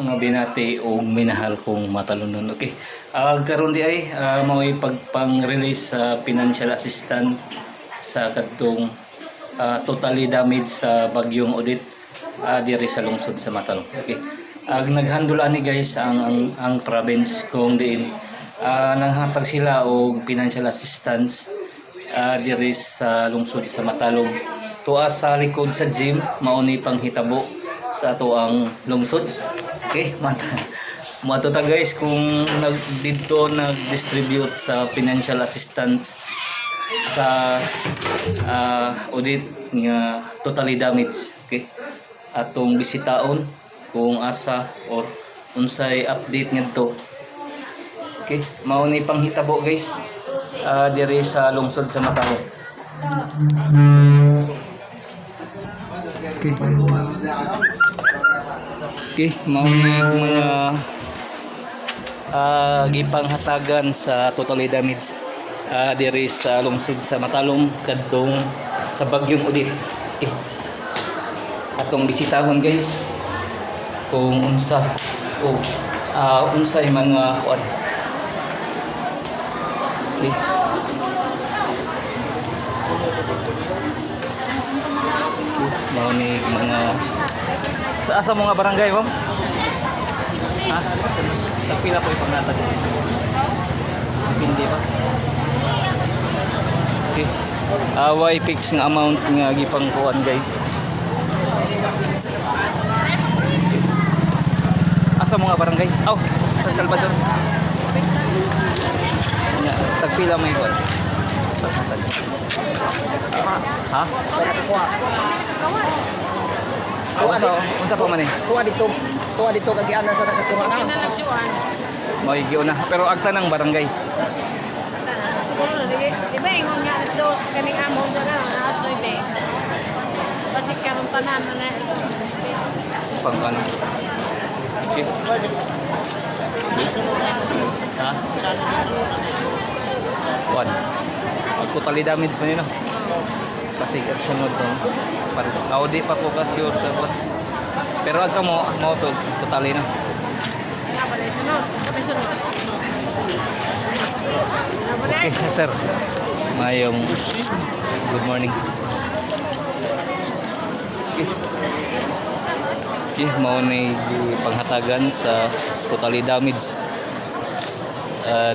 Mga binati ug minahal kong matalunon. Okay. Karon di ay mao'y pagpang-release sa financial assistance sa kadtong totally damage sa bagyong Odette diri sa lungsod sa Matalom. Okay. Ang naghandle ani, guys, ang province kung diin nanghatag sila og financial assistance diri sa lungsod sa Matalom. Tuwa sa likod sa gym, mao ni panghitabo sa ato ang lungsod. Okay, mata. Mato ta, guys, kung nag didto nag-distribute sa financial assistance sa Odette nga totally damaged. Okay. Atong bisitaon kung asa or unsay update ngadto. Okay, mao ni panghitabo, guys, diri sa lungsod sa Matalom. Okay. Okay, mao ni mga gipanghatagan sa totally damage diri sa lungsod sa Matalom kadtong sa bagyong Odette. Okay. Atong bisitahon, guys, kung unsa o unsay mga kuan. Okay. Okay, mao ni mga sa asa mo nga barangay, ma'am? Ha? Tagpila po ipanghatag? Hindi pa. Okay. Way fix nga amount nga gipangkuan, guys. Okay. Asa mo nga barangay? Aw, San Salvador. Nya, tagpila may kuan? Panghatag. Ha? Unsa unsa pa man eh? Tuwa dito kag giana sa nakakuha na. May giuna pero agta ng barangay. Siguro na, di, di ba ingon nga alas 2 kaning amo na na alas 9. Basig karon tanan na na. Pang ano. Okay. Ha? One. Pag totally damage man yun, no? Kasi at sunod no. Para ako di pa ko ka sure sa boss. Pero agta mo mo to totally na. Nga ba na sunod? May sunod. Okay, sir. Mayong good morning. Okay. Okay, mao ni panghatagan sa totally damage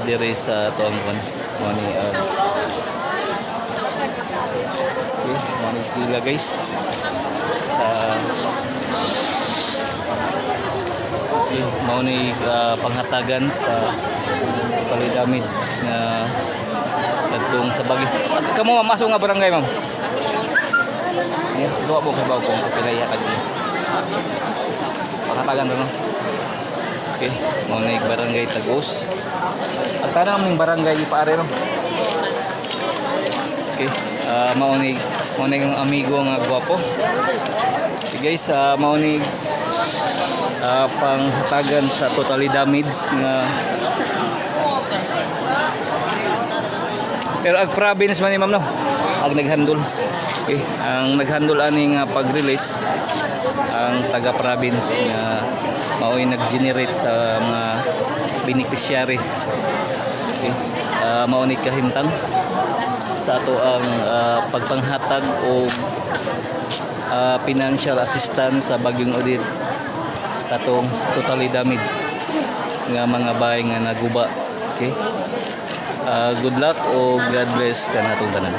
diri sa tuang kon. Mao ni okay, mao ni sila, guys, sa okay, mao ni panghatagan sa totally damage nga kadtong sa bagyo. Kamo, ma'am, asa nga barangay, ma'am? Yeah, duwa po kay bawo kung pilay ka dito. Panghatagan to, no? Okay, mao ni barangay Tagos. Ang tanang mong barangay ipaare, no? Okay, mao ni ang amigo nga gwapo. Okay, guys, mao ni panghatagan sa totally damage nga pero ag province man ni, ma'am, no? Ag naghandle. Okay, ang naghandle ani nga pag-release ang taga province nga mao'y nag-generate sa mga beneficiary. Okay. Mao ni kahimtang sa ato ang pagpanghatag og financial assistance sa bagyong Odette katong totally damage nga mga bahay nga naguba. Okay. Good luck o God bless kanatong tanan.